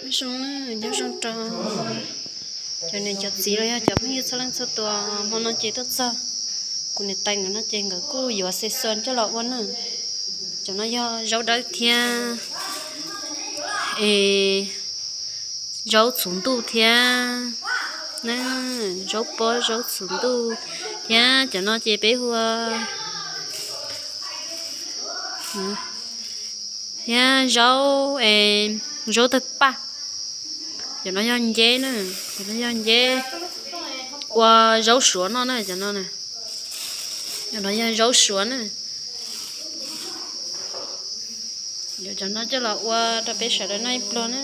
Nyob zoo na, nyob zoo rau cov niam cov txiv los yog cov phooj ywg txhua leej txhua tus. Hmo no ces tuaj txog kuv niam tais nkawd no ces nkawd kuj yuav xes xos coj los ua na. Cov no yog zaub dawb thiab, es zaub txhuv ntuj thiab, zaub pob zaub txhuv ntuj thiab cov no ces peb hu ua thiab zaub, zaub tawg paj. Cov no yog nceb na, cov no yog nceb ua zaub suav no na, cov no na. Cov no yog zaub suav na. Yuav cov no coj los ua rau peb sawv daws noj ib pluag na.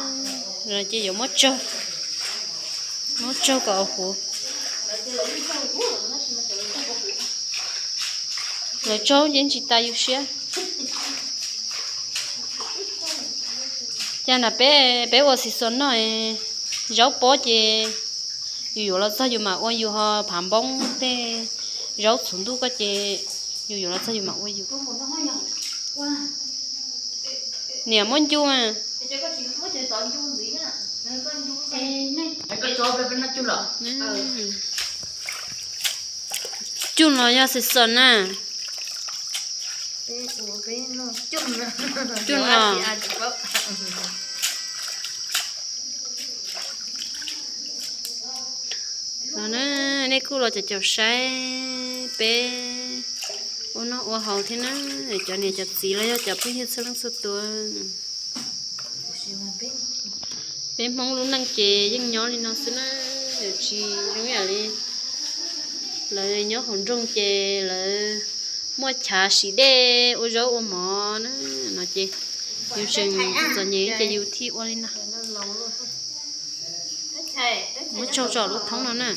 Ces yuav muab tsaug, muab tsaug kom huv. Lawv tsaug ces tsis tas yus siab. Cas na peb, peb ua xis xuas noj, zaub pob ces yus yuav los txog yus mam ua yus, ho phav npoob tej zaub txhuv ntuj ko ces yus yuav los txog yus mam ua yus. Niam muab ncu mas. Cug los yog xis xuas na. Cug los. Los na, nej kuj los caum caum saib peb ua noj ua haus thiab na, cov niam cov txiv los yog cov phooj ywg txhua leej txhua tus. Peb Hmoob lub neej ces yeej nyob li no xwb na, tsis zoo ib yam li lawv nyob hauv nroog ces lawv muaj chav siv dej ua zaub ua mov na, no ces yus tseem txom nyem ces yus thiaj ua li no. Muab tsaug tsom lub thoob no na.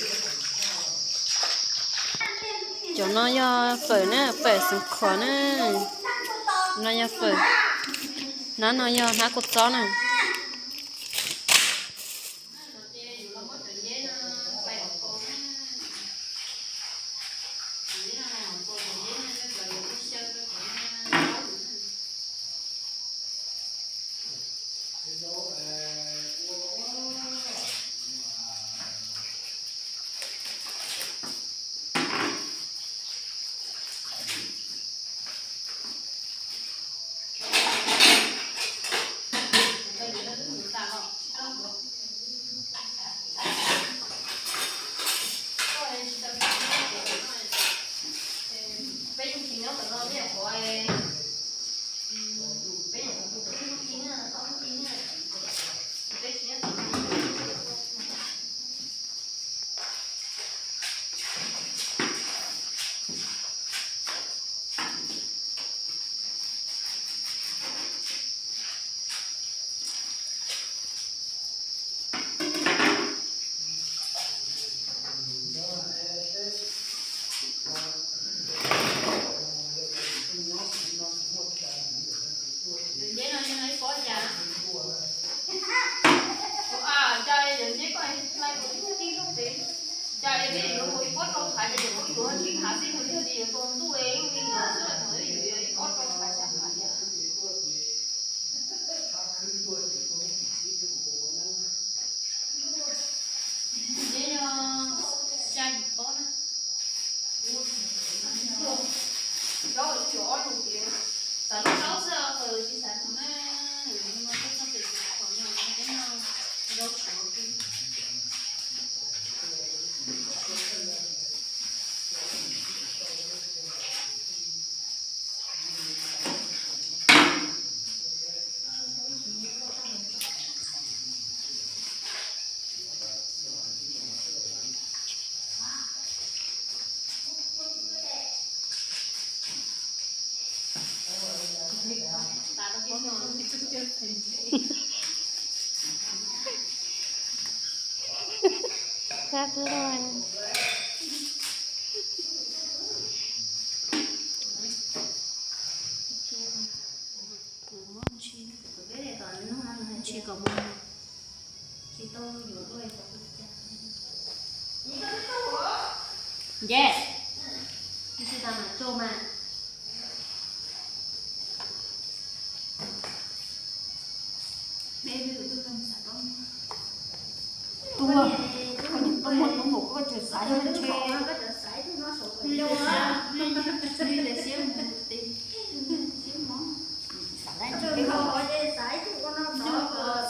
Cov no yog fawm na, fawm xeev khuam na. No yog fawm, hnab no yog hnab kua txob na.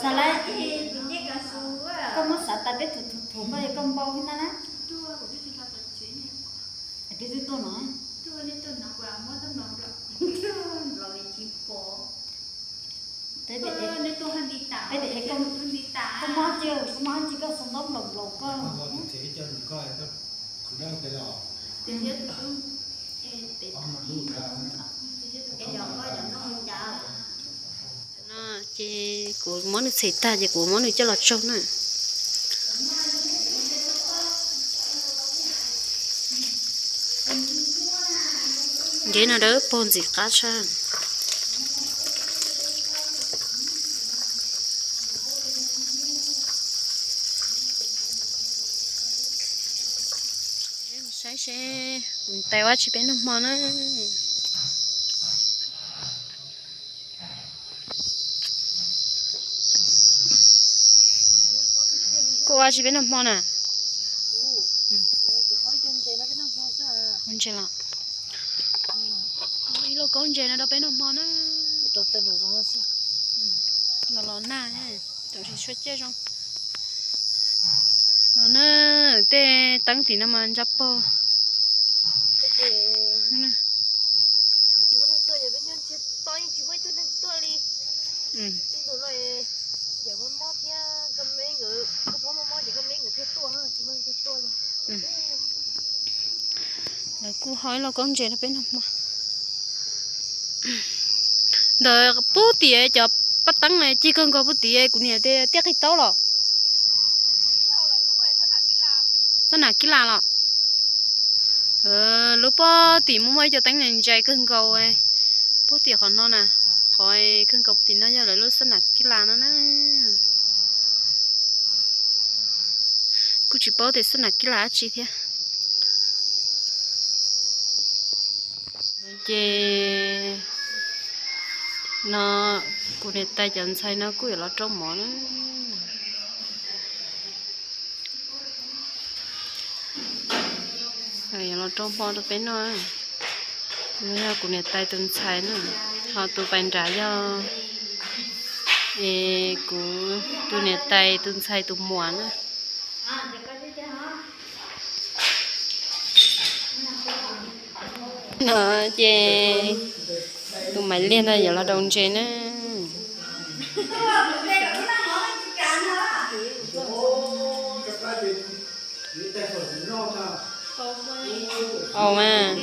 Xav lawm, koj muab xav tas peb thuv thuv thuv koj li koj npau thiab na na. Twb twb tuaj no. Peb tias, peb tias, koj mob tsis, koj mob tsis koj xav ntaub nplaum nplaum koj. No ces kuv muab nws txhem tag ces kuv muab nws coj los tsaug na. Nrhiav no dawb paug ntxim qab tshaj. Saib seb kuv tais ua tsi peb noj hmo na. Kuv ua tsi peb noj hmo na. Ntses los, ib lauj kaub ntses no rau peb noj hmo na. Los los nag, tam sim tshuav caij zoo. Los na, tej teeb tim no mas ntsa pog. Lawv kuj hau ib lauj kaub ntses rau peb noj hmo. Ntawm pub tim cov paj teeb na cig kawg nkaus pub tim, kuv niam tias tiaj qig taub los. Xab nam kib las los. Lub pob tim muaj muaj ib co teeb ntsa kawg nkaus. Pob tim qhov no na, qhov kawg nkaus pub tim no yog lawv lub xab nam kib las no na. Kuj tsis paub tias xab nam kib las dab tsi thiab. Ces no kuv niam tais cov ntxhais no kuj yuav los rau mov na. Yuav los rau hmo rau peb noj. No yog kuv niam tais tus ntxhais na, ho tus pais nrad yog es kuv tus niam tais tus ntxhais tus muam na. No ces tus Maiv Liag no yuav los rau ntses na. Au mas.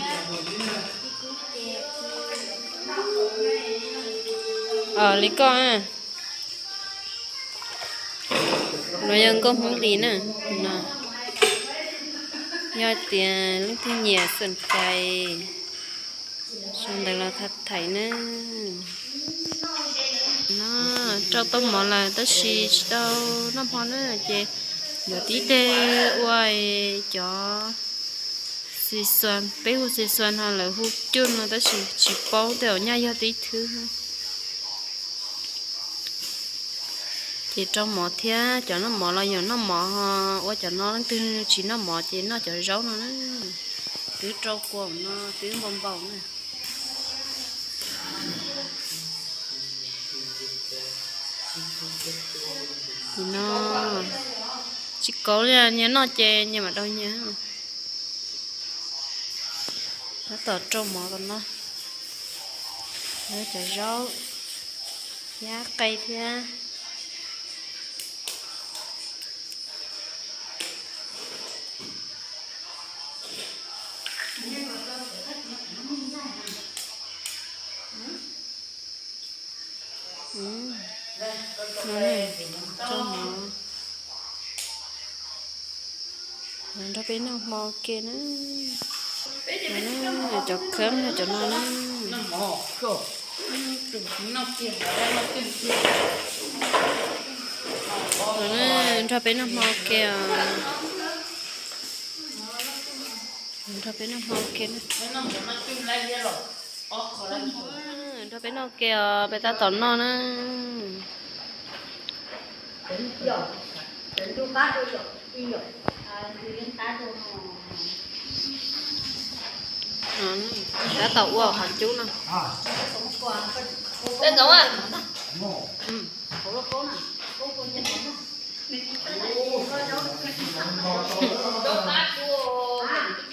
Li koj. No yog nkauj Hmoob Lis na. No yog tias leej twg nyiam xum kais, sau ntawv los tham thaiv na. No rau tau mov lawm tab sis tsis tau noj hmo na ces yuav tib teg ua cov xis xuas, peb hu xis xuas no lawv hu cuj no tab sis tsis paub tej zaum nyaj yog tib thwb. Ces rau mov thiab, cov noj mov los yeej noj mov, ua cov no leej twg tsis noj mov ces noj cov zaub no na. Twb rau kua no twb npau npau na. No tsis kauv li, nyias noj ces nyias mam dau nyias. Tab tom rau mov tom no, cov zaub thiab qe thiab. Rau mov, nrog peb noj hmo ua ke na. Cov kheeb no cov no na. Nrog peb noj hmo ua ke os. Nrog peb noj hmo ua ke na. Nrog peb noj ua ke os, peb tab tom noj na. Tab tom ua qhov cub no.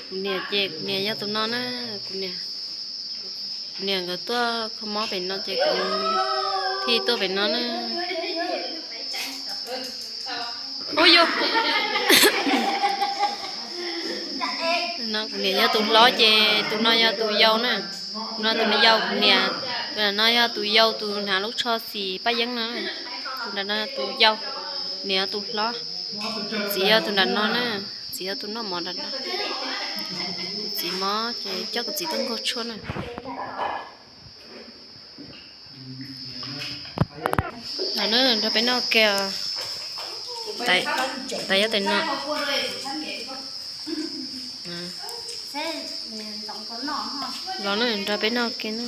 Kuv niam ces kuv niam yog tus no na, kuv niam, kuv niam nkawd tuaj kho mob pem no ces kuv thiaj tuaj pem no na. Ub yus, no kuv niam yog tus hlob ces tus no yog tus yau na. Tus no tus yau kuv niam, tus no yog tus yau tus hnav lub tsho xim paj yeeb no. Tus nram no tus yau, niam yog tus hlob. Txiv yog tus nram no na, txiv yog tus noj mov nram no. Txiv mob ces coj kuv txiv tuaj nkaug tshuaj na. No na, nrog peb noj ke. Tais yog tais no. Los na, nrog peb noj ke na.